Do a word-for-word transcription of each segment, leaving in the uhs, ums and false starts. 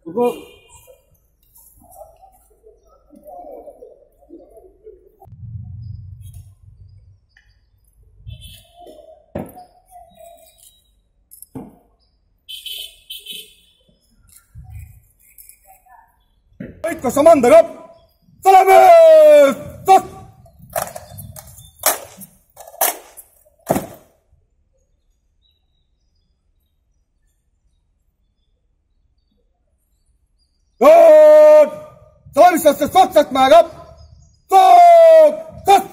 Kuku. Kasaman dagap. Salame. Sat. Good. Salame sat sat sat sat magap. Sat. Sat.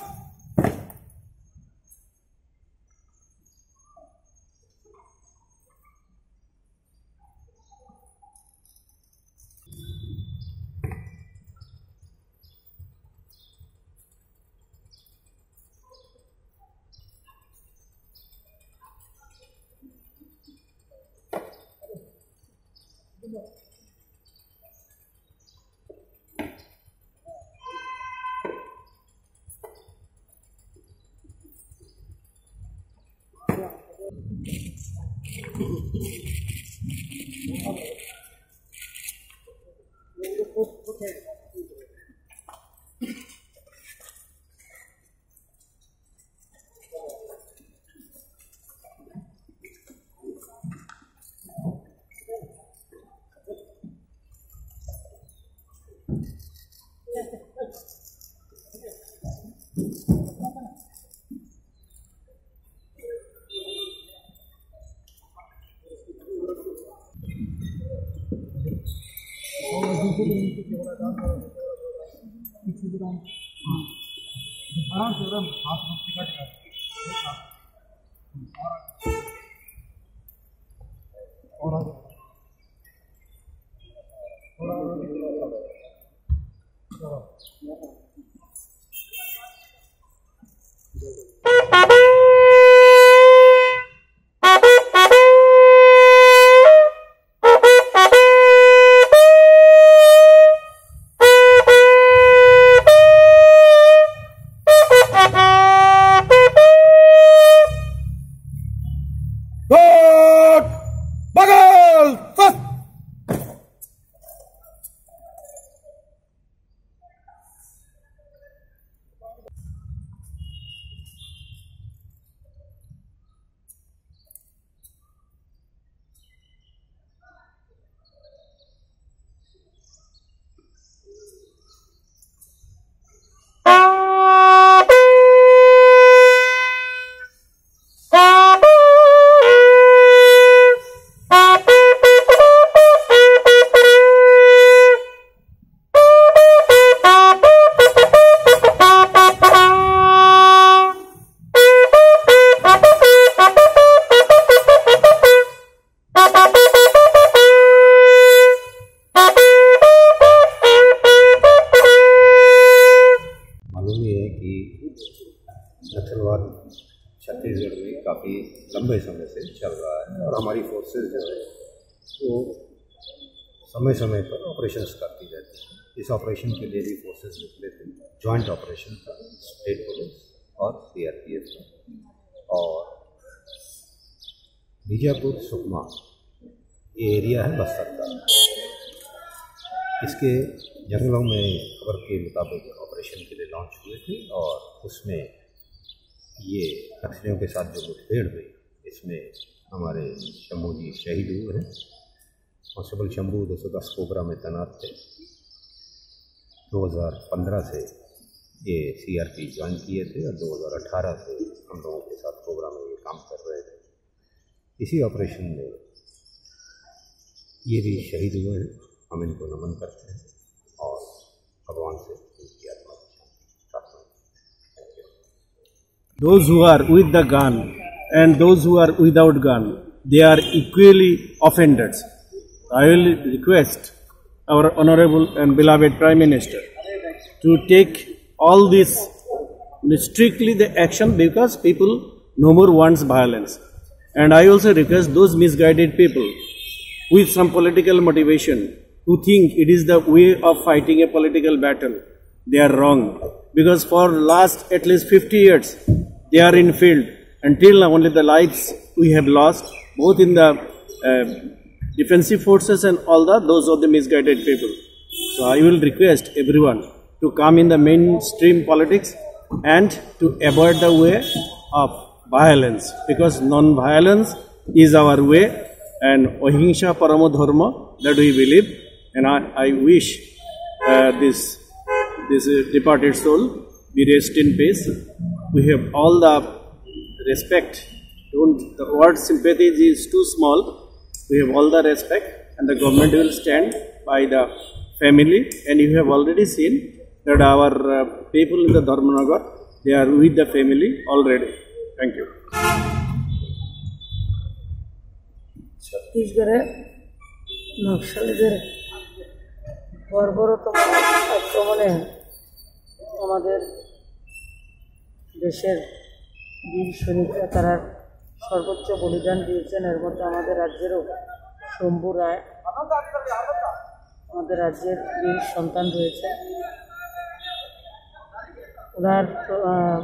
Good! Bagal! Fast! मालूम ही है कि नक्सलवाद छत्तीसगढ़ में काफी लंबे समय से चल रहा है और हमारी फोर्सेस जो है वो समय समय पर ऑपरेशंस करती रहती है। इस ऑपरेशन के लिए भी फोर्सेस निकले थे, जॉइंट ऑपरेशन था स्टेट पुलिस और सीआरपीएफ का। और बीजापुर सुकमा ये एरिया है बस्तर का। इसके जंगलों में खबर के मुताबिक ऑपरेशन के लिए लॉन्च हुए थे और उसमें ये नक्सलियों के साथ जो मुठभेड़ हुई, इसमें हमारे शंभू जी शहीद हुए हैं। कांस्टेबल शंभू दो सौ दस कोबरा में तैनात थे। दो हज़ार पन्द्रह से ये सीआरपी ज्वाइन किए थे और दो हज़ार अठारह से हम लोगों के साथ कोबरा में ये काम कर रहे थे। इसी ऑपरेशन में ये भी शहीद हुए हैं। हम इनको नमन करते हैं और भगवान से इनकी आत्मा की शांति प्रार्थना करते हैं। Those who are with the gun and those who are without gun, they are equally offenders. I will request our honorable and beloved Prime Minister to take all this strictly the action, because people no more wants violence. And I also request those misguided people with some political motivation who think it is the way of fighting a political battle, they are wrong. Because for last at least fifty years, they are in field. Until now, only the lives we have lost, both in the uh, defensive forces and all the those of the misguided people. So I will request everyone to come in the mainstream politics and to avoid the way of violence, because non-violence is our way and ahimsa paramo dharma that we believe. And I, I wish Uh, this this uh, departed soul be rest in peace. We have all the respect. Don't the word sympathy is too small. We have all the respect, and the government will stand by the family. And you have already seen that our uh, people in the Dharmanagar, they are with the family already. Thank you. ছত্তিশগড়ে নকশালিদের বর্বরতম আক্রমণে আমাদের দেশের বীর সৈনিকরা তারা সর্বোচ্চ বলিদান দিয়েছেন। এর মধ্যে আমাদের রাজ্যেরও শম্ভু রায়, আমাদের রাজ্যের বীর সন্তান রয়েছে। ওনার আহ,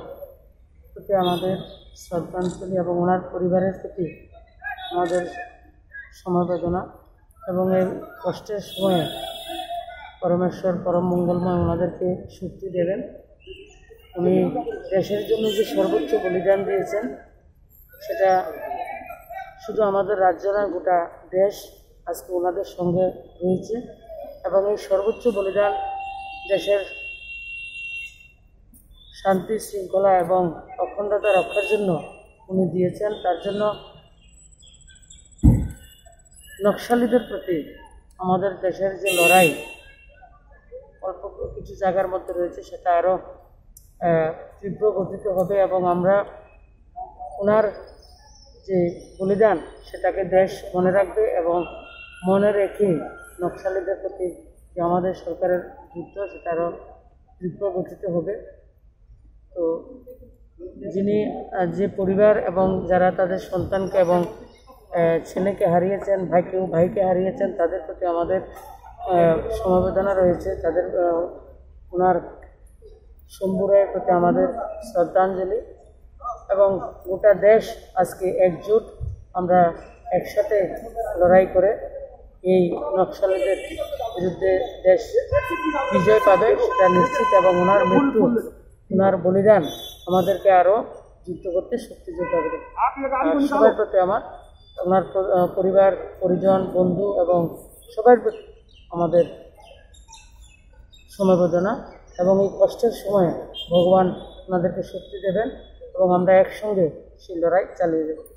প্রতি আমাদের শ্রদ্ধাঞ্জলি এবং ওনার পরিবারের প্রতি আমাদের সমবেদনা এবং এই কষ্টের সময়ে পরমেশ্বর পরম মঙ্গলময় ওনাদেরকে শক্তি দেবেন। উনি দেশের জন্য যে সর্বোচ্চ বলিদান দিয়েছেন, সেটা শুধু আমাদের রাজ্য নয়, গোটা দেশ আজকে ওনাদের সঙ্গে রয়েছে। এবং এই সর্বোচ্চ বলিদান দেশের শান্তি শৃঙ্খলা এবং অখণ্ডতা রক্ষার জন্য উনি দিয়েছেন। তার জন্য নকশালিদের প্রতি আমাদের দেশের যে লড়াই অল্প কিছু জায়গার মধ্যে রয়েছে, সেটা আরও আহ, তীব্র গতিতে হবে এবং আমরা ওনার যে বলিদান, সেটাকে দেশ মনে রাখবে এবং মনে রেখে নকশালিদের প্রতি যে আমাদের সরকারের যুদ্ধ, সেটা আরও তীব্র গতিতে হবে। তো যিনি আহ, যে পরিবার এবং যারা তাদের সন্তানকে এবং আহ, ছেলেকে হারিয়েছেন, ভাইকে ভাইকে হারিয়েছেন, তাদের প্রতি আমাদের আহ, সমবেদনা রয়েছে। তাদের আহ, ওনার শম্ভু রায়ের প্রতি আমাদের শ্রদ্ধাঞ্জলি এবং গোটা দেশ আজকে একজোট, আমরা একসাথে লড়াই করে এই নকশালিদের বিরুদ্ধে দেশ বিজয় পাবে, সেটা নিশ্চিত। এবং ওনার মৃত্যু, ওনার বলিদান আমাদেরকে আরও যুদ্ধ করতে শক্তি যোগাবে। আর সবার প্রতি আমার, ওনার প- আহ, পরিবার, পরিজন, বন্ধু এবং সবার প্রতি আমাদের সমবেদনা এবং এই কষ্টের সময় ভগবান ওনাদেরকে শক্তি দেবেন এবং আমরা একসঙ্গে সেই লড়াই চালিয়ে যাব।